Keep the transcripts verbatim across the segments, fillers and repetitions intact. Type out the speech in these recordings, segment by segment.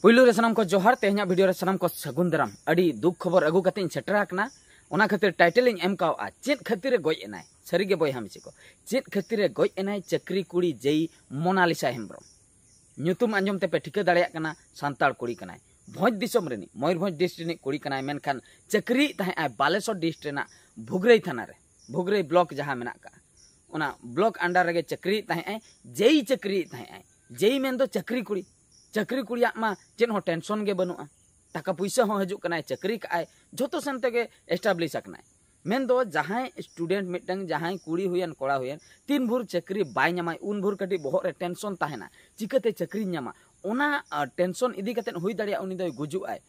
ᱯᱩᱭᱞᱩ ᱨᱮ ᱥᱟᱱᱟᱢ ᱠᱚ ᱡᱚᱦᱟᱨ᱾ ᱛᱮᱦᱮᱧᱟᱜ ᱵᱷᱤᱰᱤᱭᱳ ᱨᱮ ᱥᱟᱱᱟᱢ ᱠᱚ ᱥᱟᱹᱜᱩᱱ ᱫᱟᱨᱟᱢ᱾ ᱟᱹᱰᱤ ᱫᱩᱠ ᱠᱷᱚᱵᱚᱨ ᱟᱹᱜᱩ ᱠᱟᱛᱮ ᱤᱧ ᱥᱮᱴᱮᱨ ᱟᱠᱟᱱᱟ᱾ ᱚᱱᱟ ᱠᱷᱟᱹᱛᱤᱨ ᱴᱟᱭᱴᱮᱞ ᱤᱧ ᱮᱢ ᱠᱟᱣᱟ, ᱪᱮᱫ ᱠᱷᱟᱹᱛᱤᱨ ᱮ ᱜᱚᱡ ᱮᱱᱟᱭ? ᱥᱟᱹᱨᱤ ᱜᱮ ᱵᱚᱭᱦᱟ ᱢᱤᱥᱤ ᱠᱚ, ᱪᱮᱫ ᱠᱷᱟᱹᱛᱤᱨ ᱮ ᱜᱚᱡ ᱮᱱᱟᱭ ᱪᱟᱹᱠᱨᱤ ᱠᱩᱲᱤ ᱡᱮᱭ ᱢᱳᱱᱟᱞᱤᱥᱟ ᱦᱮᱢᱵᱨᱚᱢ? ᱧᱩᱛᱩᱢ ᱟᱸᱡᱚᱢ ᱛᱮᱯᱮ ᱴᱷᱤᱠᱟᱹ ᱫᱟᱲᱮᱭᱟᱜ ᱠᱟᱱᱟ, ᱥᱟᱱᱛᱟᱲ ᱠᱩᱲᱤ ᱠᱟᱱᱟᱭ, ᱵᱷᱚᱸᱡᱽ ᱫᱤᱥᱚᱢ ᱨᱤᱱᱤᱡ, ᱢᱚᱭᱩᱨᱵᱷᱚᱸᱡᱽ ᱰᱤᱥᱴᱨᱤᱠᱴ ᱨᱤᱱᱤᱡ ᱠᱩᱲᱤ ᱠᱟᱱᱟᱭ᱾ ᱢᱮᱱᱠᱷᱟᱱ ᱪᱟᱹᱠᱨᱤᱭᱮᱫ ᱛᱟᱦᱮᱸᱜ ᱟᱭ ᱵᱟᱞᱮᱥᱚᱨ ᱰᱤᱥᱴᱨᱤᱠᱴ ᱨᱮᱱᱟᱜ ᱵᱷᱩᱜᱽᱨᱟᱹᱭ ᱛᱷᱟᱱᱟ ᱨᱮ, ᱵᱷᱩᱜᱽᱨᱟᱹᱭ ᱵᱞᱚᱠ ᱡᱟᱦᱟᱸ ᱢᱮᱱᱟᱜ ᱠᱟᱜᱼᱟ, ᱚᱱᱟ ᱵᱞᱚᱠ ᱟᱱᱰᱟᱨ ᱨᱮᱜᱮ ᱪᱟᱹᱠᱨᱤᱭᱮᱫ ᱛᱟᱦᱮᱸᱜ ᱟᱭ᱾ ᱡᱮᱭ ᱪᱟᱹᱠᱨᱤᱭᱮᱫ ᱛᱟᱦᱮᱸᱜ ᱟᱭ, ᱡᱮᱭ ᱢᱮᱱᱫᱚ ᱪᱟᱹᱠᱨᱤ ᱠᱩᱲᱤ᱾ ᱪᱟᱹᱠᱨᱤ ᱠᱩᱲᱤᱭᱟᱜ ᱢᱟ ᱪᱮᱫ ᱦᱚᱸ ᱴᱮᱱᱥᱚᱱ ᱜᱮ ᱵᱟᱹᱱᱩᱜᱼᱟ, ᱴᱟᱠᱟ ᱯᱩᱭᱥᱟᱹ ᱦᱚᱸ ᱦᱤᱡᱩᱜ ᱠᱟᱱᱟᱭ, ᱪᱟᱹᱠᱨᱤ ᱠᱟᱜᱼᱟᱭ, ᱡᱷᱚᱛᱚ ᱥᱮᱱ ᱛᱮᱜᱮ ᱮᱥᱴᱟᱵᱞᱤᱥ ᱟᱠᱟᱱᱟᱭ᱾ ᱢᱮᱱᱫᱚ ᱡᱟᱦᱟᱸᱭ ᱥᱴᱩᱰᱮᱱᱴ ᱢᱤᱫᱴᱟᱝ, ᱡᱟᱦᱟᱸᱭ ᱠᱩᱲᱤ ᱦᱩᱭᱮᱱ ᱠᱚᱲᱟ ᱦᱩᱭᱮᱱ, ᱛᱤᱱ ᱵᱷᱳᱨ ᱪᱟᱹᱠᱨᱤ ᱵᱟᱭ ᱧᱟᱢᱟᱭ, ᱩᱱ ᱵᱷᱳᱨ ᱠᱟᱹᱴᱤᱡ ᱵᱚᱦᱚᱜ ᱨᱮ ᱴᱮᱱᱥᱚᱱ ᱛᱟᱦᱮᱱᱟ, ᱪᱤᱠᱟᱹᱛᱮ ᱪᱟᱹᱠᱨᱤᱧ ᱧᱟᱢᱟ, ᱚᱱᱟ ᱴᱮᱱᱥᱚᱱ ᱤᱫᱤ ᱠᱟᱛᱮᱫ ᱦᱩᱭ ᱫᱟᱲᱮᱭᱟᱜᱼᱟ ᱩᱱᱤ ᱫᱚᱭ ᱜᱩᱡᱩᱜ ᱟᱭ᱾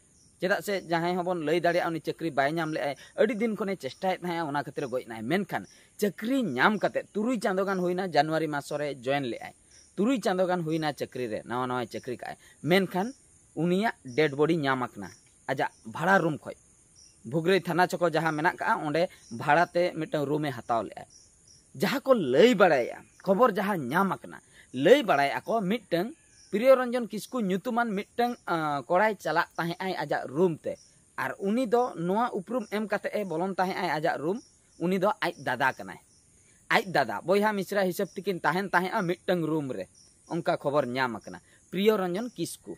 ᱪᱮᱫᱟᱜ ᱥᱮ ᱡᱟᱦᱟᱸᱭ ᱦᱚᱸᱵᱚᱱ ᱞᱟᱹᱭ ᱫᱟᱲᱮᱭᱟᱜᱼᱟ ᱩᱱᱤ ᱪᱟᱹᱠᱨᱤ ᱵᱟᱭ ᱧᱟᱢ ᱞᱮᱜᱼᱟᱭ, ᱟᱹᱰᱤ ᱫᱤᱱ ᱠᱷᱚᱱᱮ ᱪᱮᱥᱴᱟᱭᱮᱫ ᱛᱟᱦᱮᱸᱜᱼᱟ, ᱚᱱᱟ ᱠᱷᱟᱹᱛᱤᱨ ᱮ ᱜᱚᱡ ᱮᱱᱟᱭ᱾ ᱢᱮᱱᱠᱷᱟᱱ ᱪᱟᱹᱠᱨᱤ ᱧᱟᱢ ᱠᱟᱛᱮᱫ ᱛᱩᱨᱩᱭ ᱪᱟᱸᱫᱳ ᱜᱟᱱ ᱦᱩᱭᱱᱟ, ᱡᱟᱱᱩᱣᱟᱨᱤ ᱢᱟᱥ ᱨᱮ ᱡᱚᱭᱮᱱ ᱞᱮᱜᱼᱟᱭ᱾ ᱛᱩᱨᱩᱭ ᱪᱟᱸᱫᱳ ᱜᱟᱱ ᱦᱩᱭᱱᱟ ᱪᱟᱹᱠᱨᱤ ᱨᱮ, ᱱᱟᱣᱟ ᱱᱟᱣᱟᱭ ᱪᱟᱹᱠᱨᱤ ᱠᱟᱜᱼᱟᱭ᱾ ᱢᱮᱱᱠᱷᱟᱱ ᱩᱱᱤᱭᱟᱜ ᱰᱮᱰ ᱵᱚᱰᱤ ᱧᱟᱢ ᱟᱠᱟᱱᱟ ᱟᱡᱟᱜ ᱵᱷᱟᱲᱟ ᱨᱩᱢ ᱠᱷᱚᱡ᱾ ᱵᱷᱩᱜᱽᱨᱟᱹᱭ ᱛᱷᱟᱱᱟ ᱪᱚᱠᱚ ᱡᱟᱦᱟᱸ ᱢᱮᱱᱟᱜ ᱠᱟᱜᱼᱟ, ᱚᱸᱰᱮ ᱵᱷᱟᱲᱟ ᱛᱮ ᱢᱤᱫᱴᱟᱝ ᱨᱩᱢ ᱮ ᱦᱟᱛᱟᱣ ᱞᱮᱜᱼᱟ᱾ ᱡᱟᱦᱟᱸ ᱠᱚ ᱞᱟᱹᱭ ᱵᱟᱲᱟᱭᱮᱜᱼᱟ, ᱠᱷᱚᱵᱚᱨ ᱡᱟᱦᱟᱸ ᱧᱟᱢ ᱟᱠᱟᱱᱟ, ᱞᱟᱹᱭ ᱵᱟᱲᱟᱭᱮᱜᱼᱟ ᱠᱚ ᱢᱤᱫᱴᱟᱝ ᱯᱨᱤᱭᱚ ᱨᱚᱧᱡᱚᱱ ᱠᱤᱥᱠᱩ ᱧᱩᱛᱩᱢᱟᱱ ᱢᱤᱫᱴᱟᱝ, ᱟᱸ, ᱠᱚᱲᱟᱭ ᱪᱟᱞᱟᱜ ᱛᱟᱦᱮᱸᱜ ᱟᱭ ᱟᱡᱟᱜ ᱨᱩᱢ ᱛᱮ, ᱟᱨ ᱩᱱᱤ ᱫᱚ ᱱᱚᱣᱟ ᱩᱯᱨᱩᱢ ᱮᱢ ᱠᱟᱛᱮ ᱮ ᱵᱚᱞᱚᱱ ᱛᱟᱦᱮᱸᱜ ᱟᱭ ᱟᱡᱟᱜ ᱨᱩᱢ, ᱩᱱᱤ ᱫᱚ ᱟᱡ ᱫᱟᱫᱟ ᱠᱟᱱᱟᱭ᱾ ᱟᱡ ᱫᱟᱫᱟ, ᱵᱚᱭᱦᱟ ᱢᱤᱥᱨᱟ ᱦᱤᱥᱟᱹᱵ ᱛᱮᱠᱤᱱ ᱛᱟᱦᱮᱱ ᱛᱟᱦᱮᱸᱜᱼᱟ ᱢᱤᱫᱴᱟᱝ ᱨᱩᱢ ᱨᱮ, ᱚᱱᱠᱟ ᱠᱷᱚᱵᱚᱨ ᱧᱟᱢ ᱟᱠᱟᱱᱟ᱾ ᱯᱨᱤᱭᱚ ᱨᱚᱧᱡᱚᱱ ᱠᱤᱥᱠᱩ᱾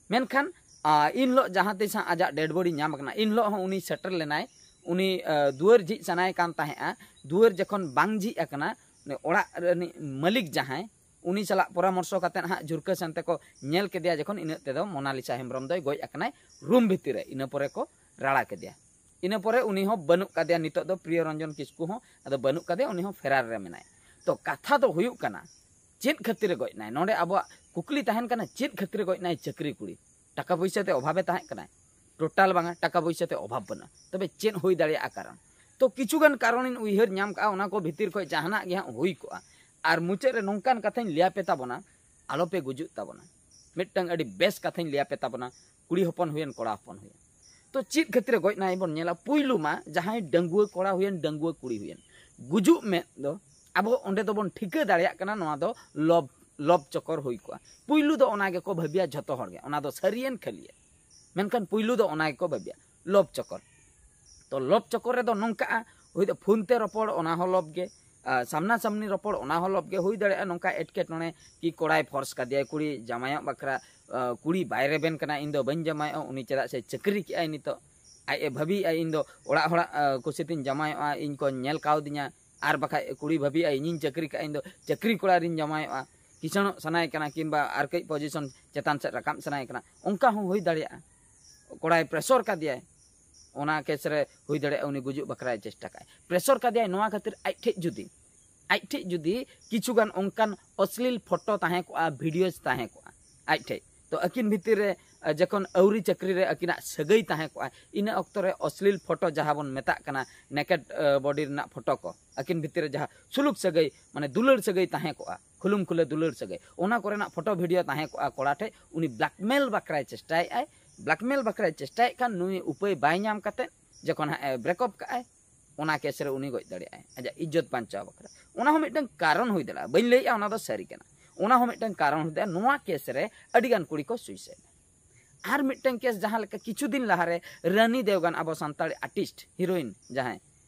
ᱢᱮᱱᱠᱷᱟᱱ, ᱟ, ᱤᱱ ᱦᱤᱞᱳᱜ ᱡᱟᱦᱟᱸ ᱛᱤᱥ ᱦᱟᱸᱜ ᱟᱡᱟᱜ ᱰᱮᱰ ᱵᱚᱰᱤ ᱧᱟᱢ ᱟᱠᱟᱱᱟ, ᱤᱱ ᱦᱤᱞᱳᱜ ᱦᱚᱸ ᱩᱱᱤ ᱥᱮᱴᱮᱨ ᱞᱮᱱᱟᱭ᱾ ᱩᱱᱤ, ᱟ, ᱫᱩᱣᱟᱹᱨ ᱡᱷᱤᱡ ᱥᱟᱱᱟᱭᱮ ᱠᱟᱱ ᱛᱟᱦᱮᱸᱜᱼᱟ᱾ ᱫᱩᱣᱟᱹᱨ ᱡᱚᱠᱷᱚᱱ ᱵᱟᱝ ᱡᱷᱤᱡ ᱟᱠᱟᱱᱟ, ᱩᱱᱤ ᱚᱲᱟᱜ ᱨᱤᱱᱤᱡ ᱢᱟᱹᱞᱤᱠ ᱡᱟᱦᱟᱸᱭ, ᱩᱱᱤ ᱥᱟᱞᱟᱜ ᱯᱚᱨᱟᱢᱚᱨᱥᱚ ᱠᱟᱛᱮᱫ ᱦᱟᱸᱜ ᱡᱷᱩᱨᱠᱟᱹ ᱥᱮᱱ ᱛᱮᱠᱚ ᱧᱮᱞ ᱠᱮᱫᱮᱭᱟ ᱡᱚᱠᱷᱚᱱ, ᱤᱱᱟᱹᱜ ᱛᱮᱫᱚ ᱢᱳᱱᱟᱞᱤᱥᱟ ᱦᱮᱢᱵᱨᱚᱢ ᱫᱚᱭ ᱜᱚᱡ ᱟᱠᱟᱱᱟᱭ ᱨᱩᱢ ᱵᱷᱤᱛᱤᱨ ᱨᱮ᱾ ᱤᱱᱟᱹ ᱯᱚᱨᱮ ᱠᱚ ᱨᱟᱲᱟ ᱠᱮᱫᱮᱭᱟ᱾ ᱤᱱᱟᱹ ᱯᱚᱨᱮ ᱩᱱᱤ ᱦᱚᱸ ᱵᱟᱹᱱᱩᱜ ᱠᱟᱫᱮᱭᱟ, ᱱᱤᱛᱚᱜ ᱫᱚ ᱯᱨᱤᱭᱚ ᱨᱚᱧᱡᱚᱱ ᱠᱤᱥᱠᱩ ᱦᱚᱸ ᱟᱫᱚ ᱵᱟᱹᱱᱩᱜ ᱠᱟᱫᱮᱭᱟ, ᱩᱱᱤ ᱦᱚᱸ ᱯᱷᱮᱨᱟᱨ ᱨᱮ ᱢᱮᱱᱟᱭᱟ᱾ ᱛᱚ ᱠᱟᱛᱷᱟ ᱫᱚ ᱦᱩᱭᱩᱜ ᱠᱟᱱᱟ, ᱪᱮᱫ ᱠᱷᱟᱹᱛᱤᱨ ᱮ ᱜᱚᱡ ᱮᱱᱟᱭ? ᱱᱚᱰᱮ ᱟᱵᱚᱣᱟᱜ ᱠᱩᱠᱞᱤ ᱛᱟᱦᱮᱱ ᱠᱟᱱᱟ, ᱪᱮᱫ ᱠᱷᱟᱹᱛᱤᱨ ᱮ ᱜᱚᱡ ᱮᱱᱟᱭ ᱪᱟᱹᱠᱨᱤ ᱠᱩᱲᱤ? ᱴᱟᱠᱟ ᱯᱚᱭᱥᱟ ᱛᱮ ᱚᱵᱷᱟᱵᱮ ᱛᱟᱦᱮᱸ ᱠᱟᱱᱟᱭ? ᱴᱳᱴᱟᱞ ᱵᱟᱝᱟ, ᱴᱟᱠᱟ ᱯᱚᱭᱥᱟ ᱛᱮ ᱚᱵᱷᱟᱵ ᱵᱟᱹᱱᱩᱜᱼᱟ᱾ ᱛᱚᱵᱮ ᱪᱮᱫ ᱦᱩᱭ ᱫᱟᱲᱮᱭᱟᱜᱼᱟ ᱠᱟᱨᱚᱱ? ᱛᱚ ᱠᱤᱪᱷᱩ ᱜᱟᱱ ᱠᱟᱨᱚᱱ ᱤᱧ ᱩᱭᱦᱟᱹᱨ ᱧᱟᱢ ᱠᱟᱜᱼᱟ, ᱚᱱᱟ ᱠᱚ ᱵᱷᱤᱛᱤᱨ ᱠᱷᱚᱱ ᱡᱟᱦᱟᱱᱟᱜ ᱜᱮ ᱦᱟᱸᱜ ᱦᱩᱭ ᱠᱚᱜᱼᱟ᱾ ᱟᱨ ᱢᱩᱪᱟᱹᱫ ᱨᱮ ᱱᱚᱝᱠᱟᱱ ᱠᱟᱛᱷᱟᱧ ᱞᱟᱹᱭᱟᱯᱮ ᱛᱟᱵᱚᱱᱟ, ᱟᱞᱚᱯᱮ ᱜᱩᱡᱩᱜ ᱛᱟᱵᱚᱱᱟ᱾ ᱢᱤᱫᱴᱟᱝ ᱟᱹᱰᱤ ᱵᱮᱥ ᱠᱟᱛᱷᱟᱧ ᱞᱟᱹᱭᱟᱯᱮ ᱛᱟᱵᱚᱱᱟ, ᱠᱩᱲᱤ ᱦᱚᱯᱚᱱ ᱦᱩᱭᱮᱱ, ᱠᱚᱲᱟ ᱦᱚᱯᱚᱱ ᱦᱩᱭᱮᱱ᱾ ᱛᱚ ᱪᱮᱫ ᱠᱷᱟᱹᱛᱤᱨ ᱮ ᱜᱚᱡ ᱮᱱᱟᱭ ᱵᱚᱱ ᱧᱮᱞᱟ᱾ ᱯᱩᱭᱞᱩ ᱢᱟ ᱡᱟᱦᱟᱸᱭ ᱰᱟᱺᱜᱩᱣᱟᱹ ᱠᱚᱲᱟ ᱦᱩᱭᱮᱱ, ᱰᱟᱺᱜᱩᱣᱟᱹ ᱠᱩᱲᱤ ᱦᱩᱭᱮᱱ, ᱜᱩᱡᱩᱜ ᱢᱮᱫ ᱫᱚ ᱟᱵᱚ ᱚᱸᱰᱮ ᱫᱚᱵᱚᱱ ᱴᱷᱤᱠᱟᱹ ᱫᱟᱲᱮᱭᱟᱜ ᱠᱟᱱᱟ, ᱱᱚᱣᱟ ᱫᱚ ᱞᱚᱵᱽ ᱞᱚᱵᱽ ᱪᱚᱠᱚᱨ ᱦᱩᱭ ᱠᱚᱜᱼᱟ᱾ ᱯᱩᱭᱞᱩ ᱫᱚ ᱚᱱᱟ ᱜᱮᱠᱚ ᱵᱷᱟᱹᱵᱤᱭᱟ ᱡᱷᱚᱛᱚ ᱦᱚᱲ ᱜᱮ, ᱚᱱᱟ ᱫᱚ ᱥᱟᱹᱨᱤᱭᱮᱱ ᱠᱷᱟᱹᱞᱤᱭᱮᱱ᱾ ᱢᱮᱱᱠᱷᱟᱱ ᱯᱩᱭᱞᱩ ᱫᱚ ᱚᱱᱟ ᱜᱮᱠᱚ ᱵᱷᱟᱹᱵᱤᱭᱟ, ᱞᱚᱵᱽ ᱪᱚᱠᱚᱨ᱾ ᱛᱚ ᱞᱚᱵᱽ ᱪᱚᱠᱚᱨ ᱨᱮᱫᱚ ᱱᱚᱝᱠᱟᱜᱼᱟ, ᱦᱳᱭᱛᱳ ᱯᱷᱳᱱ ᱛᱮ ᱨᱚᱯᱚᱲ, ᱚᱱᱟ ᱦᱚᱸ ᱞᱚᱵᱽ ᱜᱮ, ᱟᱨ ᱥᱟᱢᱱᱟ ᱥᱟᱢᱱᱤ ᱨᱚᱯᱚᱲ, ᱚᱱᱟ ᱦᱚᱸ ᱞᱚᱵᱽ ᱜᱮ᱾ ᱦᱩᱭ ᱫᱟᱲᱮᱭᱟᱜᱼᱟ ᱱᱚᱝᱠᱟ ᱮᱴᱠᱮᱴᱚᱬᱮ, ᱠᱤ ᱠᱚᱲᱟᱭ ᱯᱷᱳᱨᱥ ᱠᱟᱫᱮᱭᱟᱭ ᱠᱩᱲᱤ ᱡᱟᱶᱟᱭᱚᱜ ᱵᱟᱠᱷᱨᱟ, ᱟᱸ, ᱠᱩᱲᱤ ᱵᱟᱭ ᱨᱮᱵᱮᱱ ᱠᱟᱱᱟ, ᱤᱧ ᱫᱚ ᱵᱟᱹᱧ ᱡᱟᱶᱟᱭᱚᱜᱼᱟ, ᱩᱱᱤ ᱪᱮᱫᱟᱜ ᱥᱮ ᱪᱟᱹᱠᱨᱤ ᱠᱮᱜᱼᱟᱭ ᱱᱤᱛᱚᱜ᱾ ᱟᱡ ᱮ ᱵᱷᱟᱹᱵᱤᱭᱮᱜᱼᱟᱭ, ᱤᱧ ᱫᱚ ᱚᱲᱟᱜ ᱦᱚᱲᱟᱜ, ᱟᱸ, ᱠᱩᱥᱤᱛᱤᱧ ᱡᱟᱶᱟᱭᱚᱜᱼᱟ, ᱤᱧ ᱠᱚ ᱧᱮᱞ ᱠᱟᱣᱫᱤᱧᱟ, ᱟᱨ ᱵᱟᱠᱷᱟᱡ ᱠᱩᱲᱤ ᱵᱷᱟᱹᱵᱤᱭᱮᱜᱼᱟᱭ, ᱤᱧᱤᱧ ᱪᱟᱹᱠᱨᱤ ᱠᱟᱜᱼᱟ, ᱤᱧ ᱫᱚ ᱪᱟᱹᱠᱨᱤ ᱠᱚᱲᱟ ᱨᱤᱧ ᱡᱟᱶᱟᱭᱚᱜᱼᱟ᱾ ᱠᱤᱥᱟᱹᱬᱚᱜ ᱥᱟᱱᱟᱭᱮ ᱠᱟᱱᱟ, ᱠᱤᱝᱵᱟ ᱟᱨ ᱠᱟᱹᱡ ᱯᱚᱡᱤᱥᱚᱱ ᱪᱮᱛᱟᱱ ᱥᱮᱫ ᱨᱟᱠᱟᱵ ᱥᱟᱱᱟᱭᱮ ᱠᱟᱱᱟ, ᱚᱱᱠᱟ ᱦᱚᱸ ᱦᱩᱭ ᱫᱟᱲᱮᱭᱟᱜᱼᱟ᱾ ᱠᱚᱲᱟᱭ ᱯᱨᱮᱥᱚᱨ ᱠᱟᱫᱮᱭᱟᱭ, ᱚᱱᱟ ᱠᱮᱥ ᱨᱮ ᱦᱩᱭ ᱫᱟᱲᱮᱭᱟᱜᱼᱟ ᱩᱱᱤ ᱜᱩᱡᱩᱜ ᱵᱟᱠᱷᱨᱟᱭ ᱪᱮᱥᱴᱟ ᱠᱟᱜᱼᱟᱭ᱾ ᱯᱨᱮᱥᱚᱨ ᱠᱟᱫᱮᱭᱟᱭ ᱱᱚᱣᱟ ᱠᱷᱟᱹᱛᱤᱨ, ᱟᱡ ᱴᱷᱮᱡ ᱡᱩᱫᱤ, ᱟᱡ ᱴᱷᱮᱡ ᱡᱩᱫᱤ ᱠᱤᱪᱷᱩᱜᱟᱱ ᱚᱱᱠᱟᱱ ᱚᱥᱞᱤᱞ ᱯᱷᱳᱴᱳ ᱛᱟᱦᱮᱸ ᱠᱚᱜᱼᱟ, ᱵᱷᱤᱰᱤᱭᱳᱡᱽ ᱛᱟᱦᱮᱸ ᱠᱚᱜᱼᱟ ᱟᱡ ᱴᱷᱮᱡ, ᱛᱚ ᱟᱹᱠᱤᱱ ᱵᱷᱤᱛᱤᱨ ᱨᱮ, ᱟᱸ, ᱡᱚᱠᱷᱚᱱ ᱟᱹᱣᱨᱤ ᱪᱟᱹᱠᱨᱤ ᱨᱮ ᱟᱹᱠᱤᱱᱟᱜ ᱥᱟᱹᱜᱟᱹᱭ ᱛᱟᱦᱮᱸ ᱠᱚᱜᱼᱟ, ᱤᱱᱟᱹ ᱚᱠᱛᱚ ᱨᱮ ᱚᱥᱞᱤᱞ ᱯᱷᱳᱴᱳ ᱡᱟᱦᱟᱸ ᱵᱚᱱ ᱢᱮᱛᱟᱜ ᱠᱟᱱᱟ ᱱᱮᱠᱮᱰ, ᱟᱸ, ᱵᱚᱰᱤ ᱨᱮᱱᱟᱜ ᱯᱷᱳᱴᱳ ᱠᱚ, ᱟᱹᱠᱤᱱ ᱵᱷᱤᱛᱤᱨ ᱨᱮ ᱡᱟᱦᱟᱸ ᱥᱩᱞᱩᱠ ᱥᱟᱹᱜᱟᱹᱭ, ᱢᱟᱱᱮ ᱫᱩᱞᱟᱹᱲ ᱥᱟᱹᱜᱟᱹᱭ ᱛᱟᱦᱮᱸ ᱠᱚᱜᱼᱟ, ᱠᱷᱩᱞᱩᱢ ᱠᱷᱩᱞᱟᱹ ᱫᱩᱞᱟᱹᱲ ᱥᱟᱹᱜᱟᱹᱭ, ᱚᱱᱟ ᱠᱚᱨᱮᱱᱟᱜ ᱯᱷᱳᱴᱳ ᱵᱷᱤᱰᱤᱭᱳ ᱛᱟᱦᱮᱸ ᱠᱚᱜᱼᱟ ᱠᱚᱲᱟ ᱴᱷᱮᱡ, ᱩᱱᱤ ᱵᱞᱮᱠᱢᱮᱞ ᱵᱟᱠᱷᱨᱟᱭ ᱪᱮᱥᱴᱟᱭᱮᱫᱼᱟᱭ᱾ ᱵᱞᱮᱠᱢᱮᱞ ᱵᱟᱠᱷᱨᱟᱭ ᱪᱮᱥᱴᱟᱭᱮᱫ ᱠᱷᱟᱱ ᱱᱩᱭ ᱩᱯᱟᱹᱭ ᱵᱟᱭ ᱧᱟᱢ ᱠᱟᱛᱮ ᱡᱚᱠᱷᱚᱱ ᱦᱟᱸᱜ ᱮ ᱵᱨᱮᱠᱚᱯ ᱠᱟᱜᱼᱟᱭ, ᱚᱱᱟ ᱠᱮᱥ ᱨᱮ ᱩᱱᱤ ᱜᱚᱡ ᱫᱟᱲᱮᱭᱟᱜᱼᱟᱭ ᱟᱡᱟᱜ ᱤᱡᱽᱡᱚᱛ ᱵᱟᱧᱪᱟᱣ ᱵᱟᱠᱷᱨᱟ᱾ ᱚᱱᱟ ᱦᱚᱸ ᱢᱤᱫᱴᱟᱝ ᱠᱟᱨᱚᱱ ᱦᱩᱭ ᱫᱟᱲᱮᱭᱟᱜᱼᱟ, ᱵᱟᱹᱧ ᱞᱟᱹᱭᱮᱫᱼᱟ ᱚᱱᱟ ᱫᱚ ᱥᱟᱹᱨᱤ ᱠᱟᱱᱟ᱾ ᱚᱱᱟ ᱦᱚᱸ ᱢᱤᱫᱴᱟᱝ ᱠᱟᱨᱚᱱ ᱦᱩᱭ ᱫᱟᱲᱮᱭᱟᱜᱼᱟ ᱱᱚᱣᱟ ᱠᱮᱥ ᱨᱮ ᱟᱹᱰᱤᱜᱟᱱ ᱠᱩᱲᱤ ᱠᱚ ᱥᱩᱭᱥᱟᱭᱤᱰ᱾ ᱟᱨ ᱢᱤᱫᱴᱟᱝ ᱠᱮᱥ ᱡᱟᱦᱟᱸ ᱞᱮᱠᱟ ᱠᱤᱪᱷᱩ ᱫᱤᱱ ᱞᱟᱦᱟᱨᱮ ᱨᱟᱱᱤ ᱫᱮᱣᱜᱟᱱ, ᱟᱵᱚ ᱥᱟᱱᱛᱟᱲ ᱟᱨᱴᱤᱥᱴ ᱦᱤᱨᱳᱭᱤᱱ ᱡᱟᱦᱟᱸᱭ,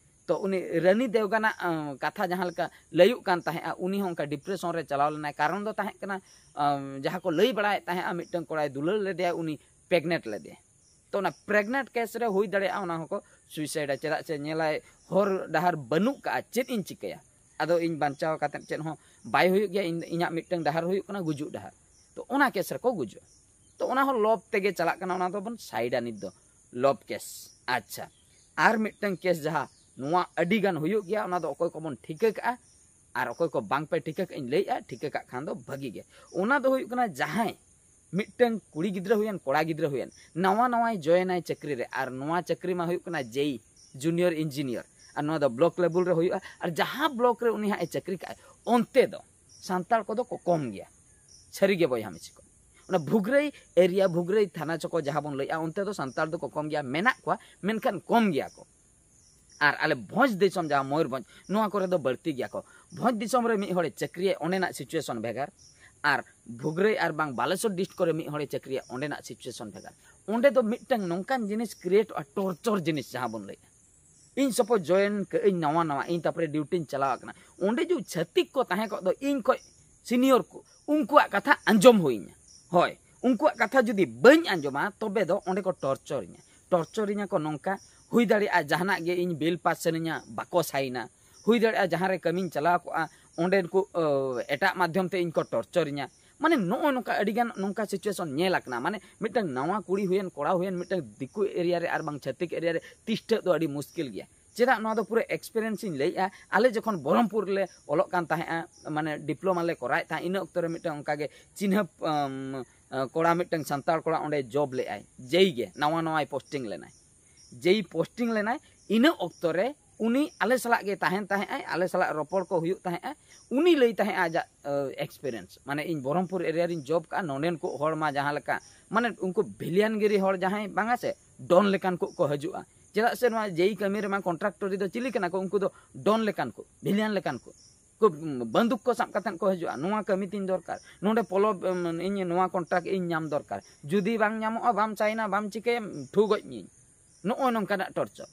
ᱛᱚ ᱩᱱᱤ ᱨᱟᱱᱤ ᱫᱮᱣᱜᱟᱱᱟᱜ, ᱟᱸ, ᱠᱟᱛᱷᱟ ᱡᱟᱦᱟᱸ ᱞᱮᱠᱟ ᱞᱟᱹᱭᱩᱜ ᱠᱟᱱ ᱛᱟᱦᱮᱸᱜᱼᱟ, ᱩᱱᱤ ᱦᱚᱸ ᱚᱱᱠᱟ ᱰᱤᱯᱨᱮᱥᱚᱱ ᱨᱮ ᱪᱟᱞᱟᱣ ᱞᱮᱱᱟᱭ᱾ ᱠᱟᱨᱚᱱ ᱫᱚ ᱛᱟᱦᱮᱸ ᱠᱟᱱᱟ, ᱟᱸ, ᱡᱟᱦᱟᱸ ᱠᱚ ᱞᱟᱹᱭ ᱵᱟᱲᱟᱭᱮᱫ ᱛᱟᱦᱮᱸᱜᱼᱟ, ᱢᱤᱫᱴᱟᱝ ᱠᱚᱲᱟᱭ ᱫᱩᱞᱟᱹᱲ ᱞᱮᱫᱮᱭᱟ, ᱩᱱᱤ ᱯᱨᱮᱜᱱᱮᱱᱴ ᱞᱮᱫᱮᱭᱟ᱾ ᱛᱚ ᱚᱱᱟ ᱯᱨᱮᱜᱱᱮᱱᱴ ᱠᱮᱥ ᱨᱮ ᱦᱩᱭ ᱫᱟᱲᱮᱭᱟᱜᱼᱟ ᱚᱱᱟ ᱦᱚᱸᱠᱚ ᱥᱩᱭᱥᱟᱭᱤᱰᱟ, ᱪᱮᱫᱟᱜ ᱥᱮ ᱧᱮᱞᱟᱭ ᱦᱚᱨ ᱰᱟᱦᱟᱨ ᱵᱟᱹᱱᱩᱜ ᱠᱟᱜᱼᱟ, ᱪᱮᱫ ᱤᱧ ᱪᱤᱠᱟᱹᱭᱟ? ᱟᱫᱚ ᱤᱧ ᱵᱟᱧᱪᱟᱣ ᱠᱟᱛᱮᱫ ᱪᱮᱫ ᱦᱚᱸ ᱵᱟᱭ ᱦᱩᱭᱩᱜ ᱜᱮᱭᱟ, ᱤᱧ, ᱤᱧᱟᱹᱜ ᱢᱤᱫᱴᱟᱝ ᱰᱟᱦᱟᱨ ᱦᱩᱭᱩᱜ ᱠᱟᱱᱟ ᱜᱩᱡᱩᱜ ᱰᱟᱦᱟᱨ᱾ ᱛᱚ ᱚᱱᱟ ᱠᱮᱥ ᱨᱮᱠᱚ ᱜᱩᱡᱩᱜᱼᱟ᱾ ᱛᱚ ᱚᱱᱟ ᱦᱚᱸ ᱞᱚᱵᱽ ᱛᱮᱜᱮ ᱪᱟᱞᱟᱜ ᱠᱟᱱᱟ, ᱚᱱᱟ ᱫᱚᱵᱚᱱ ᱥᱟᱭᱤᱰᱟ ᱱᱤᱛ ᱫᱚ, ᱞᱚᱵᱽ ᱠᱮᱥ᱾ ᱟᱪᱪᱷᱟ, ᱟᱨ ᱢᱤᱫᱴᱟᱝ ᱠᱮᱥ ᱡᱟᱦᱟᱸ ᱱᱚᱣᱟ ᱟᱹᱰᱤ ᱜᱟᱱ ᱦᱩᱭᱩᱜ ᱜᱮᱭᱟ, ᱚᱱᱟ ᱫᱚ ᱚᱠᱚᱭ ᱠᱚᱵᱚᱱ ᱴᱷᱤᱠᱟᱹ ᱠᱟᱜᱼᱟ ᱟᱨ ᱚᱠᱚᱭ ᱠᱚ ᱵᱟᱝ ᱯᱮ ᱴᱷᱤᱠᱟᱹ ᱠᱟᱜᱼᱟ, ᱤᱧ ᱞᱟᱹᱭᱮᱜᱼᱟ, ᱴᱷᱤᱠᱟᱹ ᱠᱟᱜ ᱠᱷᱟᱱ ᱫᱚ ᱵᱷᱟᱹᱜᱤ ᱜᱮ᱾ ᱚᱱᱟ ᱫᱚ ᱦᱩᱭᱩᱜ ᱠᱟᱱᱟ ᱡᱟᱦᱟᱸᱭ ᱢᱤᱫᱴᱟᱝ ᱠᱩᱲᱤ ᱜᱤᱫᱽᱨᱟᱹ ᱦᱩᱭᱮᱱ, ᱠᱚᱲᱟ ᱜᱤᱫᱽᱨᱟᱹ ᱦᱩᱭᱮᱱ, ᱱᱟᱣᱟ ᱱᱟᱣᱟᱭ ᱡᱚᱭᱮᱱᱟᱭ ᱪᱟᱹᱠᱨᱤ ᱨᱮ, ᱟᱨ ᱱᱚᱣᱟ ᱪᱟᱹᱠᱨᱤ ᱢᱟ ᱦᱩᱭᱩᱜ ᱠᱟᱱᱟ ᱡᱮᱭ, ᱡᱩᱱᱤᱭᱚᱨ ᱤᱧᱡᱤᱱᱤᱭᱟᱨ, ᱟᱨ ᱱᱚᱣᱟ ᱫᱚ ᱵᱞᱚᱠ ᱞᱮᱵᱮᱞ ᱨᱮ ᱦᱩᱭᱩᱜᱼᱟ᱾ ᱟᱨ ᱡᱟᱦᱟᱸ ᱵᱞᱚᱠ ᱨᱮ ᱩᱱᱤ ᱦᱟᱸᱜ ᱮ ᱪᱟᱹᱠᱨᱤ ᱠᱟᱜᱼᱟᱭ, ᱚᱱᱛᱮ ᱫᱚ ᱥᱟᱱᱛᱟᱲ ᱠᱚᱫᱚ ᱠᱚ ᱠᱚᱢ ᱜᱮᱭᱟ, ᱥᱟᱹᱨᱤ ᱜᱮ ᱵᱚᱭᱦᱟ ᱢᱤᱥᱤ ᱠᱚ᱾ ᱚᱱᱟ ᱵᱷᱩᱜᱽᱨᱟᱹᱭ ᱮᱨᱤᱭᱟ, ᱵᱷᱩᱜᱽᱨᱟᱹᱭ ᱛᱷᱟᱱᱟ ᱪᱚᱠᱚ ᱡᱟᱦᱟᱸ ᱵᱚᱱ ᱞᱟᱹᱭᱮᱜᱼᱟ, ᱚᱱᱛᱮ ᱫᱚ ᱥᱟᱱᱛᱟᱲ ᱫᱚᱠᱚ ᱠᱚᱢ ᱜᱮᱭᱟ, ᱢᱮᱱᱟᱜ ᱠᱚᱣᱟ, ᱢᱮᱱᱠᱷᱟᱱ ᱠᱚᱢ ᱜᱮᱭᱟ ᱠᱚ᱾ ᱟᱨ ᱟᱞᱮ ᱵᱷᱚᱸᱡᱽ ᱫᱤᱥᱚᱢ, ᱡᱟᱦᱟᱸ ᱢᱚᱭᱩᱨᱵᱷᱚᱸᱡᱽ, ᱱᱚᱣᱟ ᱠᱚᱨᱮ ᱫᱚ ᱵᱟᱹᱲᱛᱤ ᱜᱮᱭᱟ ᱠᱚ᱾ ᱵᱷᱚᱸᱡᱽ ᱫᱤᱥᱚᱢ ᱨᱮ ᱢᱤᱫ ᱦᱚᱲᱮ ᱪᱟᱹᱠᱨᱤᱭᱟ, ᱚᱸᱰᱮᱱᱟᱜ ᱥᱤᱪᱩᱭᱮᱥᱚᱱ ᱵᱷᱮᱜᱟᱨ, ᱟᱨ ᱵᱷᱩᱜᱽᱨᱟᱹᱭ ᱟᱨ ᱵᱟᱝ ᱵᱟᱞᱮᱥᱚᱨ ᱰᱤᱥᱴ ᱠᱚᱨᱮ ᱢᱤᱫ ᱦᱚᱲᱮ ᱪᱟᱹᱠᱨᱤᱭᱟ, ᱚᱸᱰᱮᱱᱟᱜ ᱥᱤᱪᱩᱭᱮᱥᱚᱱ ᱵᱷᱮᱜᱟᱨ᱾ ᱚᱸᱰᱮ ᱫᱚ ᱢᱤᱫᱴᱟᱝ ᱱᱚᱝᱠᱟᱱ ᱡᱤᱱᱤᱥ ᱠᱨᱤᱭᱮᱴᱚᱜᱼᱟ, ᱴᱚᱨᱪᱚᱨ ᱡᱤᱱᱤᱥ ᱡᱟᱦᱟᱸ ᱵᱚᱱ ᱞᱟᱹᱭᱟ᱾ ᱤᱧ ᱥᱟᱯᱳᱡ ᱡᱚᱭᱮᱱ ᱠᱟᱹᱜ ᱟᱹᱧ ᱱᱟᱣᱟ ᱱᱟᱣᱟ, ᱤᱧ ᱛᱟᱨᱯᱚᱨᱮ ᱰᱤᱭᱩᱴᱤᱧ ᱪᱟᱞᱟᱣ ᱟᱠᱟᱱᱟ᱾ ᱚᱸᱰᱮ ᱡᱩᱫᱤ ᱪᱷᱟᱹᱛᱤᱠ ᱠᱚ ᱛᱟᱦᱮᱸ ᱠᱚᱜ ᱫᱚ, ᱤᱧ ᱠᱷᱚᱡ ᱥᱤᱱᱤᱭᱚᱨ ᱠᱚ, ᱩᱱᱠᱩᱣᱟᱜ ᱠᱟᱛᱷᱟ ᱟᱸᱡᱚᱢ ᱦᱩᱭᱤᱧᱟ᱾ ᱦᱳᱭ, ᱩᱱᱠᱩᱣᱟᱜ ᱠᱟᱛᱷᱟ ᱡᱩᱫᱤ ᱵᱟᱹᱧ ᱟᱸᱡᱚᱢᱟ, ᱛᱚᱵᱮ ᱫᱚ ᱚᱸᱰᱮ ᱠᱚ ᱴᱚᱨᱪᱚᱨᱤᱧᱟ᱾ ᱴᱚᱨᱪᱚᱨᱤᱧᱟ ᱠᱚ ᱱᱚᱝᱠᱟ, ᱦᱩᱭ ᱫᱟᱲᱮᱭᱟᱜᱼᱟ ᱡᱟᱦᱟᱱᱟᱜ ᱜᱮ ᱤᱧ ᱵᱤᱞ ᱯᱟᱥ ᱥᱟᱱᱟᱧᱟ, ᱵᱟᱠᱚ ᱥᱟᱭᱤᱱᱟ᱾ ᱦᱩᱭ ᱫᱟᱲᱮᱭᱟᱜᱼᱟ ᱡᱟᱦᱟᱸ ᱨᱮ ᱠᱟᱹᱢᱤᱧ ᱪᱟᱞᱟᱣ ᱠᱚᱜᱼᱟ, ᱚᱸᱰᱮᱱ ᱠᱚ, ᱚ, ᱮᱴᱟᱜ ᱢᱟᱫᱽᱫᱷᱚᱢ ᱛᱮ ᱤᱧ ᱠᱚ ᱴᱚᱨᱪᱚᱨᱤᱧᱟ᱾ ᱢᱟᱱᱮ ᱱᱚᱜᱼᱚᱭ ᱱᱚᱝᱠᱟ ᱟᱹᱰᱤᱜᱟᱱ ᱱᱚᱝᱠᱟ ᱥᱤᱪᱩᱭᱮᱥᱚᱱ ᱧᱮᱞ ᱟᱠᱟᱱᱟ᱾ ᱢᱟᱱᱮ ᱢᱤᱫᱴᱟᱝ ᱱᱟᱣᱟ ᱠᱩᱲᱤ ᱦᱩᱭᱮᱱ, ᱠᱚᱲᱟ ᱦᱩᱭᱮᱱ, ᱢᱤᱫᱴᱟᱝ ᱫᱤᱠᱩ ᱮᱨᱤᱭᱟ ᱨᱮ ᱟᱨ ᱵᱟᱝ ᱪᱷᱟᱹᱛᱤᱠ ᱮᱨᱤᱭᱟ ᱨᱮ ᱛᱤᱥᱴᱟᱹᱜ ᱫᱚ ᱟᱹᱰᱤ ᱢᱩᱥᱠᱤᱞ ᱜᱮᱭᱟ᱾ ᱪᱮᱫᱟᱜ, ᱱᱚᱣᱟ ᱫᱚ ᱯᱩᱨᱟᱹ ᱮᱠᱥᱯᱮᱨᱤᱭᱮᱱᱥ ᱤᱧ ᱞᱟᱹᱭᱮᱜᱼᱟ᱾ ᱟᱞᱮ ᱡᱚᱠᱷᱚᱱ ᱵᱚᱦᱚᱨᱚᱢᱯᱩᱨ ᱨᱮᱞᱮ ᱚᱞᱚᱜ ᱠᱟᱱ ᱛᱟᱦᱮᱸᱜᱼᱟ, ᱢᱟᱱᱮ ᱰᱤᱯᱞᱳᱢᱟ ᱞᱮ ᱠᱚᱨᱟᱣᱮᱫ ᱛᱟᱦᱮᱸᱫ, ᱤᱱᱟᱹ ᱚᱠᱛᱚ ᱨᱮ ᱢᱤᱫᱴᱟᱝ ᱚᱱᱠᱟᱜᱮ ᱪᱤᱱᱦᱟᱹᱯ, ᱟᱢ, ᱠᱚᱲᱟ, ᱢᱤᱫᱴᱟᱝ ᱥᱟᱱᱛᱟᱲ ᱠᱚᱲᱟ ᱚᱸᱰᱮ ᱡᱚᱵ ᱞᱮᱜᱼᱟᱭ, ᱡᱮᱭ ᱜᱮ ᱱᱟᱣᱟ ᱱᱟᱣᱟᱭ ᱯᱳᱥᱴᱤᱝ ᱞᱮᱱᱟᱭ᱾ ᱡᱮᱭ ᱯᱳᱥᱴᱤᱝ ᱞᱮᱱᱟᱭ, ᱤᱱᱟᱹ ᱚᱠᱛᱚ ᱨᱮ ᱩᱱᱤ ᱟᱞᱮ ᱥᱟᱞᱟᱜ ᱜᱮ ᱛᱟᱦᱮᱱ ᱛᱟᱦᱮᱸᱜᱼᱟᱭ, ᱟᱞᱮ ᱥᱟᱞᱟᱜ ᱨᱚᱯᱚᱲ ᱠᱚ ᱦᱩᱭᱩᱜ ᱛᱟᱦᱮᱸᱜᱼᱟ᱾ ᱩᱱᱤ ᱞᱟᱹᱭ ᱛᱟᱦᱮᱸᱜᱼᱟ ᱟᱡᱟᱜ ᱮᱠᱥᱯᱮᱨᱤᱭᱮᱱᱥ, ᱢᱟᱱᱮ ᱤᱧ ᱵᱚᱦᱚᱨᱚᱢᱯᱩᱨ ᱮᱨᱤᱭᱟ ᱨᱤᱧ ᱡᱚᱵ ᱠᱟᱜᱼᱟ, ᱱᱚᱸᱰᱮᱱ ᱠᱚ ᱦᱚᱲ ᱢᱟ ᱡᱟᱦᱟᱸ ᱞᱮᱠᱟ, ᱢᱟᱱᱮ ᱩᱱᱠᱩ ᱵᱷᱤᱞᱤᱭᱟᱱᱜᱤᱨᱤ ᱦᱚᱲ ᱡᱟᱦᱟᱸᱭ ᱵᱟᱝᱟ ᱥᱮ, ᱰᱚᱱ ᱞᱮᱠᱟᱱ ᱠᱚ ᱠᱚ ᱦᱤᱡᱩᱜᱼᱟ᱾ ᱪᱮᱫᱟᱜ ᱥᱮ ᱱᱚᱣᱟ ᱡᱮᱭ ᱠᱟᱹᱢᱤ ᱨᱮᱢᱟ ᱠᱚᱱᱴᱨᱟᱠᱴᱚᱨᱤ ᱫᱚ ᱪᱤᱞᱤ ᱠᱟᱱᱟ ᱠᱚ? ᱩᱱᱠᱩ ᱫᱚ ᱰᱚᱱ ᱞᱮᱠᱟᱱ ᱠᱚ, ᱵᱷᱤᱞᱤᱭᱟᱱ ᱞᱮᱠᱟᱱ ᱠᱚ᱾ ᱠᱚ ᱵᱟᱱᱫᱩᱠ ᱠᱚ ᱥᱟᱵ ᱠᱟᱛᱮᱫ ᱠᱚ ᱦᱤᱡᱩᱜᱼᱟ, "ᱱᱚᱣᱟ ᱠᱟᱹᱢᱤ ᱛᱤᱧ ᱫᱚᱨᱠᱟᱨ, ᱱᱚᱰᱮ ᱯᱚᱞᱚᱵ, ᱩᱢ, ᱤᱧ ᱱᱚᱣᱟ ᱠᱚᱱᱴᱨᱟᱠᱴ ᱤᱧ ᱧᱟᱢ ᱫᱚᱨᱠᱟᱨ, ᱡᱩᱫᱤ ᱵᱟᱝ ᱧᱟᱢᱚᱜᱼᱟ, ᱵᱟᱢ ᱥᱟᱭᱤᱱᱟ, ᱵᱟᱢ ᱪᱤᱠᱟᱹᱭᱟ, ᱴᱷᱩ ᱜᱚᱡ ᱢᱤᱭᱟᱹᱧ᱾" ᱱᱚᱜᱼᱚᱭ ᱱᱚᱝᱠᱟᱱᱟᱜ ᱴᱚᱨᱪᱚᱨ᱾